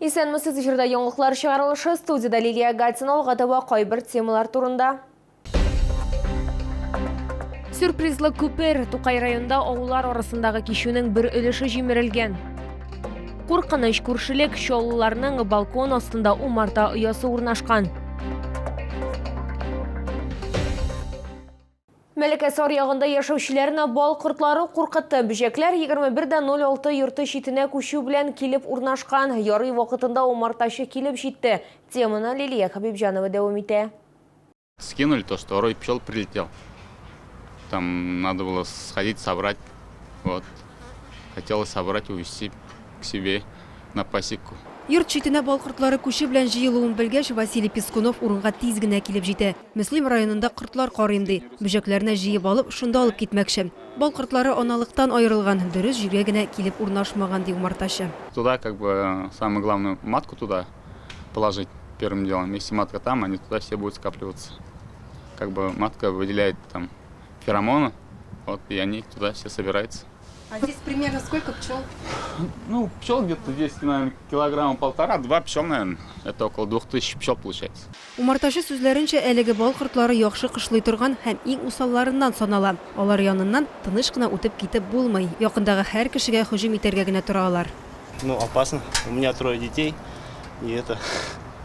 Исәнмесез, эфирда яңалыклар чыгарылышы, студиядә Лилия Гатина, алга таба кайбер темалар турында. Сюрпризлы күпер. Тукай районында авыллар арасындагы кичүнең бер өлеше җимерелгән. Куркыныч күршелек, Чаллыларның балкон астында умарта оясы урнашкан. Мәләкәс аръягында яшәүчеләрне бал кортлары куркытты. Бөҗәкләр 21.06 йорты читенә күчү белән килеп урнашкан. Ярый вакытында умартачы килеп җитте. Теманы Лилия Хәбибҗанова дәвам итә. Скинули то, что рой пчел прилетел. Там надо было сходить, собрать. Вот. Хотелось собрать, увезти к себе на пасеку. Йорт читенә бал кортлары күче белән җыелуын белгәч, Василий Пискунов урынга тиз генә килеп җитә. Мөслим районында кортлар карыйм, ди. Бөҗәкләрне җыеп алып, шунда алып китмәкче. Бал кортлары аналыктан аерылган, дөрес җиргә генә килеп урнашмаган, ди умартачы. Туда как бы самое главное матку туда положить первым делом. Если матка там, они туда все будут скапливаться. Как бы матка выделяет там феромоны, вот, и они туда все собираются. А здесь примерно сколько пчел? Ну, пчел где-то здесь, наверное, килограмма полтора-два пчел, наверное. Это около 2000 пчел получается. Умартачы сүзләренчә, әлеге бал кортлары яхшы кышлый торган һәм иң усалларыннан санала. Алар яныннан тыныч кына үтеп китеп булмый. Якындагы һәр кешегә һөҗүм итәргә генә тора алар. Ну, опасно. У меня трое детей, и это...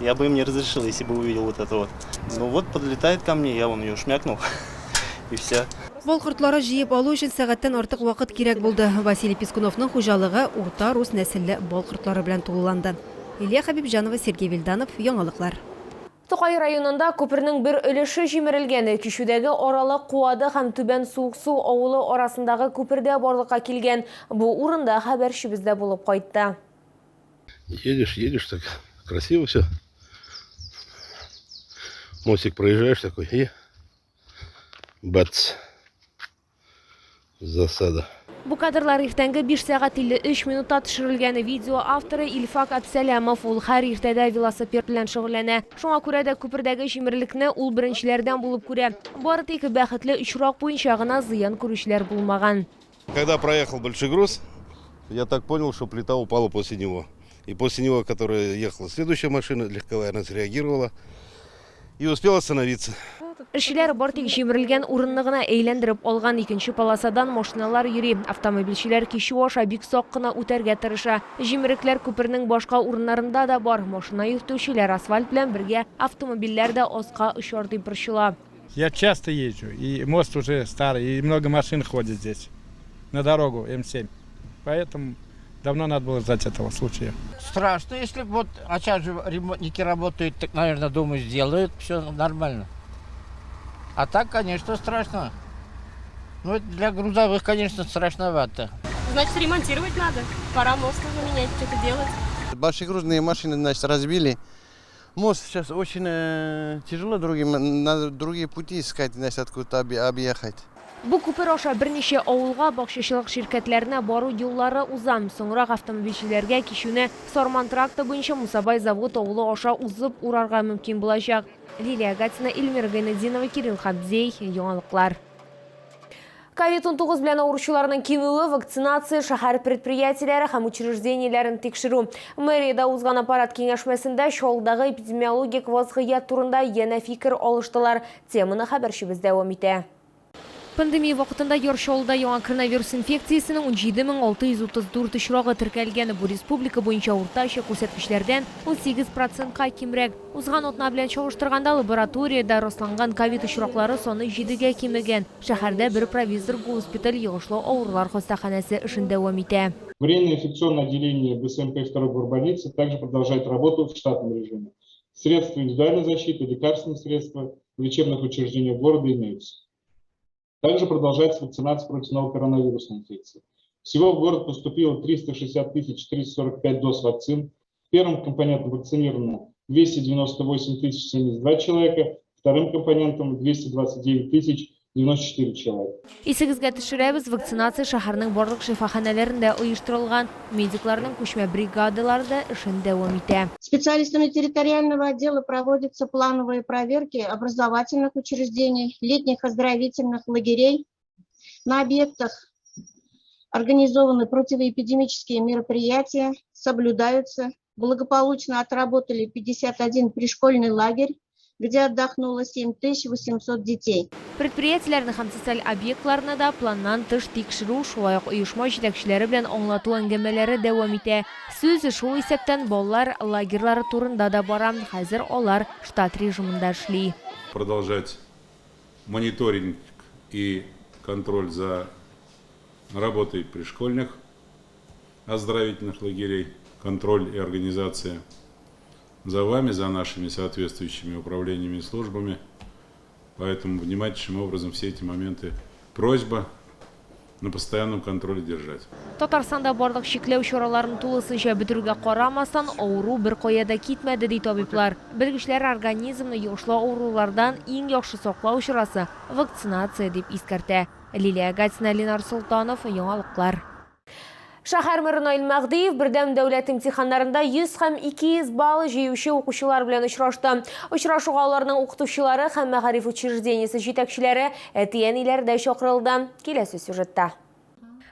Я бы им не разрешил, если бы увидел вот это вот. Ну вот, подлетает ко мне, я вон ее шмякнул, и все. Бал кортлары җыеп алу өчен сәгатьтән артык вакыт кирәк булды. Василий Пискуновның хуҗалыгы урта рус нәселле бал кортлары белән тулыланды. Лилия Хәбибҗанова, Сергей Вильданов, Яңалыклар. Тукай районында күпернең бер өлеше җимерелгән. Кичүдәге аралык Куады һәм Түбән Суыксу авылы арасындагы күпердә барлыкка килгән. Бу урында хәбәрчебез дә булып кайтты. Едешь, едешь, так красиво все. Мостик проезжаешь такой и бац. Засада. Бу кадрлар иртәнге 5 сәгать 53 минутта төшерелгән. Видео авторы Илфак Әбсәләмов. Ул һәр иртәдә велосипед белән шөгыльләнә. Шуңа күрә дә күпердәге җимерлекне ул беренчеләрдән булып күрә. Бары тик бәхетле очрак буенча гына зыян күрүчеләр булмаган. Когда проехал большой груз, я так понял, что плита упала после него. И после него, которая ехала следующая машина, легковая, она среагировала и успела остановиться. Эшчеләр бар тик җимерелгән урынны гына әйләндереп алган. Икенче полосадан машиналар йөри. Автомобильчеләр кичү аша бик сак кына үтәргә тырыша. Җимерекләр күпернең башка урыннарында да бар. Машина йөртүчеләр асфальт белән бергә автомобильләр дә аска очар дип борчыла. Я часто езжу, и мост уже старый, и много машин ходит здесь на дорогу М7. Поэтому давно надо было ждать этого случая. Страшно, если вот, а сейчас же ремонтники работают, так, наверное, думаю, сделают, все нормально. А так, конечно, страшно. Ну, это для грузовых, конечно, страшновато. Значит, ремонтировать надо. Пора мост уже менять, что-то делать. Большегрузные машины, значит, разбили. Мост сейчас очень тяжело другим, надо другие пути искать, значит, откуда-то объехать. Бу күпер аша берничә авылга, бакчачылык ширкәтләренә бару юллары уза. Соңрак автомобильчеләргә кичүне Сарман тракты буенча Мусабай Завод авылы аша узып урарга мөмкин булачак. Лилия Гатина, Эльмира Гайнетдинова, Кирилл Хабдей, Яңалыклар. Ковид-19 белән авыручыларның кимүе, вакцинация, шәһәр предприятиеләре һәм учреждениеләрен тикшерү. Мэриядә узган аппарат киңәшмәсендә Чаллыдагы эпидемиологик вазгыять турында янә фикер алыштылар. Теманы хәбәрчебез дәвам итә. Пандемия вакытында Яр Чаллыда яңа коронавирус инфекциясенең 17 634 очрагы теркәлгән. Бу республика буенча уртача күрсәткечләрдән 18 процентка кимрәк. Узган атна белән чагыштырганда лабораториядә расланган ковид очраклары саны җидегә кимегән. Шәһәрдә бер провизор госпиталь йогышлы авырулар хастаханәсе эшен дәвам итә. Временное инфекционное отделение БСМП второй горбольницы также продолжает работу в штатном режиме. Средства индивидуальной защиты, лекарственные средства в лечебных учреждениях города имеются. Также продолжается вакцинация против новой коронавирусной инфекции. Всего в город поступило 360 345 доз вакцин. Первым компонентом вакцинировано 298 072 человека, вторым компонентом 229 094 человека. Исегезгә төшерәбез, вакцинация шәһәрнең барлык шифаханәләрендә оештырылган. Медикларның күчмә бригадалары да эшен дәвам итә. Специалистами территориального отдела проводятся плановые проверки образовательных учреждений, летних оздоровительных лагерей. На объектах организованы противоэпидемические мероприятия, соблюдаются Благополучно отработали 51 пришкольный лагерь, где отдохнуло 7800 детей. Предприятиеләрне һәм социаль объектларны да планнан тыш тикшерү, шулай ук оешма җитәкчеләре белән аңлату әңгәмәләре дәвам итә. Сүз, шул исәптән, балалар лагерьлары турында да бара, хәзер алар штат режимында эшли. Продолжать мониторинг и контроль за работой пришкольных оздоровительных лагерей, контроль и организация за вами, за нашими соответствующими управлениями и службами. Поэтому внимательнейшим образом все эти моменты просьба на постоянном контроле держать. Татарстанда барлык чикләү чараларын тулысынча бетерүгә карамастан, авыру беркая да китмәде, ди табиблар. Белгечләр организмны йогышлы авырулардан иң яхшы саклау чарасы, вакцинация, дип искәртә. Лилия Гатина, Ленар Солтанов, Яңалыклар. Шәһәр мэры Наил Мәһдиев бердәм дәүләт имтиханнарында 100 һәм 200 балл җыючы укучылар белән очрашты. Очрашуга аларның укытучылары һәм мәгариф учреждениесе җитәкчеләре, әти-әниләре дә чакырылды. Киләсе сюжетта.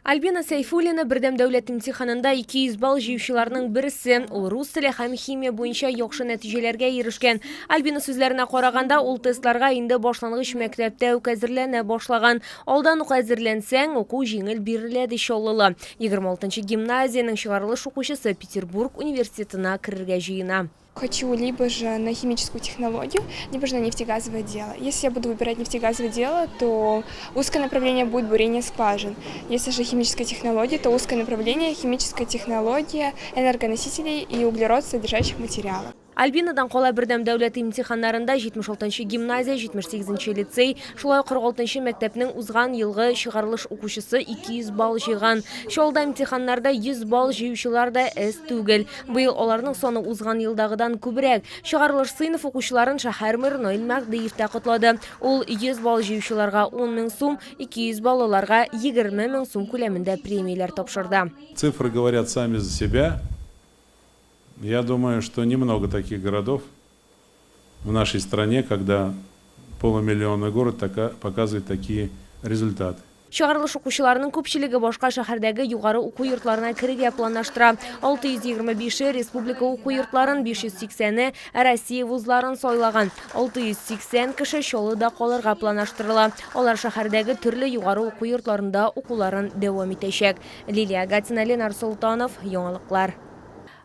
Альбина Сәйфуллина бердәм дәүләт имтиханында 200 балл җыючыларның берсе. Ул рус теле һәм химия буенча яхшы нәтиҗәләргә ирешкән. Альбина сүзләренә караганда, ул тестларга инде башлангыч мәктәптә үк әзерләнә башлаган. Алдан ук әзерләнсәң, уку җиңел бирелә, ди чаллылы. 26 нчы гимназиянең чыгарылыш укучысы Петербург университетына керергә җыена. Хочу либо же на химическую технологию, либо же на нефтегазовое дело. Если я буду выбирать нефтегазовое дело, то узкое направление будет бурение скважин. Если же химическая технология, то узкое направление химическая технология энергоносителей и углерод содержащих материалов. Альбинадан кала бердәм дәүләт имтиханнарында 76 нчы гимназия, 78 нче лицей, шулай ук 46 нчы мәктәпнең узган елгы чыгарылыш укучысы 200 балл җыйган. Чаллыда имтиханнарда 100 балл җыючылар да әз түгел. Быел аларның саны узган елдагыдан күбрәк. Чыгарылыш сыйныф укучыларын шәһәр мэры Наил Мәһдиев тә котлады. Ул 100 балл җыючыларга 10 мең сум, 200 баллыларга 20 мең сум күләмендә премияләр тапшырды. Цифры говорят сами за себя. Я думаю, что немного таких городов в нашей стране, когда полумиллионный город показывает такие результаты. Чыгарылыш укучыларының күпчелеге башка шәһәрдәге югары уку йортларына керергә планлаштыра. 625-е республика уку йортларын, 580-е Россия вузларын сайлаган. 680 кеше Чаллыда калырга планлаштырыла. Алар шәһәрдәге төрле югары уку йортларында укуларын дәвам итәчәк. Лилия Гатина, Ленар Солтанов, Яңалыклар.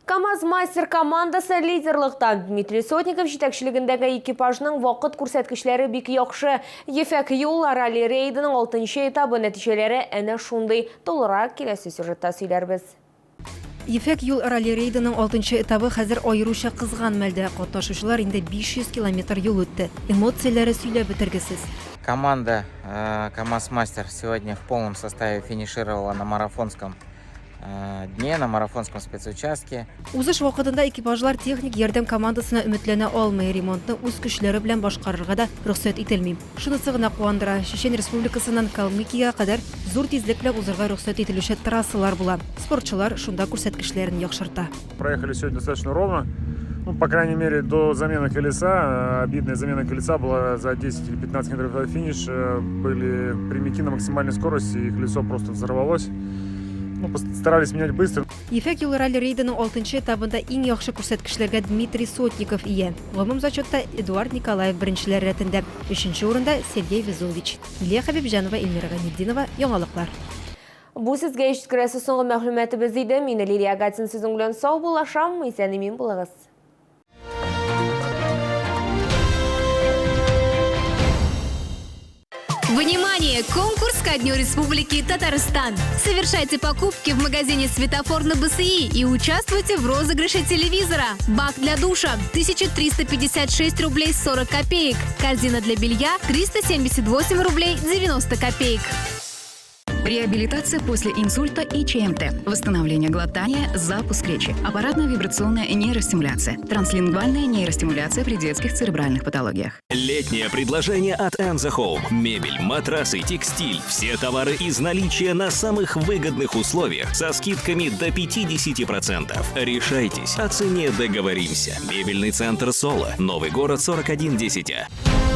КАМАЗ-Мастер командасы лидерлыкта. Дмитрий Сотников җитәкчелегендәге экипажның вакыт күрсәткечләре бик яхшы. Ефәк юл ралли-рейдының алтынчы этабы нәтиҗәләре әнә шундый. Тулырак киләсе сюжетта сөйләрбез. Ефәк юл ралли-рейдының алтынчы этабы хәзер аеруча кызган мәлдә. Катнашучылар инде 500 километр юл үтте. Эмоцияләре сөйләп бетергесез. Команда КАМАЗ-Мастер сегодня в полном составе финишировала на марафонском дне на марафонском спецучастке. Узыш вакытында экипажлар техник ярдәм командасына өметләнә алмый, ремонтны үз көчләре белән башкарырга да рөхсәт ителми. Шунысы гына куандыра, Чечен Республикасыннан Калмыкиягә кадәр зур тизлек белән узырга рөхсәт ителүче трассалар була. Спортчылар шунда күрсәткечләрен яхшырта. Проехали сегодня достаточно ровно. Ну, по крайней мере, до замены колеса. Обидная замена колеса была за 10 или 15 метров до финиша. Были прямики на максимальной скорости, и колесо просто взорвалось. Ну, старались менять быстро. Ефәк юлы ралли-рейдының алтынчы этабында иң яхшы күрсәткечләргә Дмитрий Сотников ия. Гомум зачетта Эдуард Николаев беренчеләр рәтендә. Өченче урында Сергей Везович. Лилия Хәбибҗанова, Эльмира Гайнетдинова, Яңалыклар. Бу сезгә җиткерәсе соңгы мәгълүматыбыз иде. Мин Лилия Гатин сезнең белән саубуллашам. Исән-имин булыгыз. Внимание! Конкурс ко Дню Республики Татарстан. Совершайте покупки в магазине «Светофор» на БСИ и участвуйте в розыгрыше телевизора. Бак для душа – 1356 рублей 40 копеек. Корзина для белья – 378 рублей 90 копеек. Реабилитация после инсульта и ЧМТ. Восстановление глотания, запуск речи. Аппаратно-вибрационная нейростимуляция. Транслингвальная нейростимуляция при детских церебральных патологиях. Летнее предложение от Enzo Home. Мебель, матрасы, текстиль. Все товары из наличия на самых выгодных условиях со скидками до 50%. Решайтесь, о цене договоримся. Мебельный центр Соло. Новый город 4110А.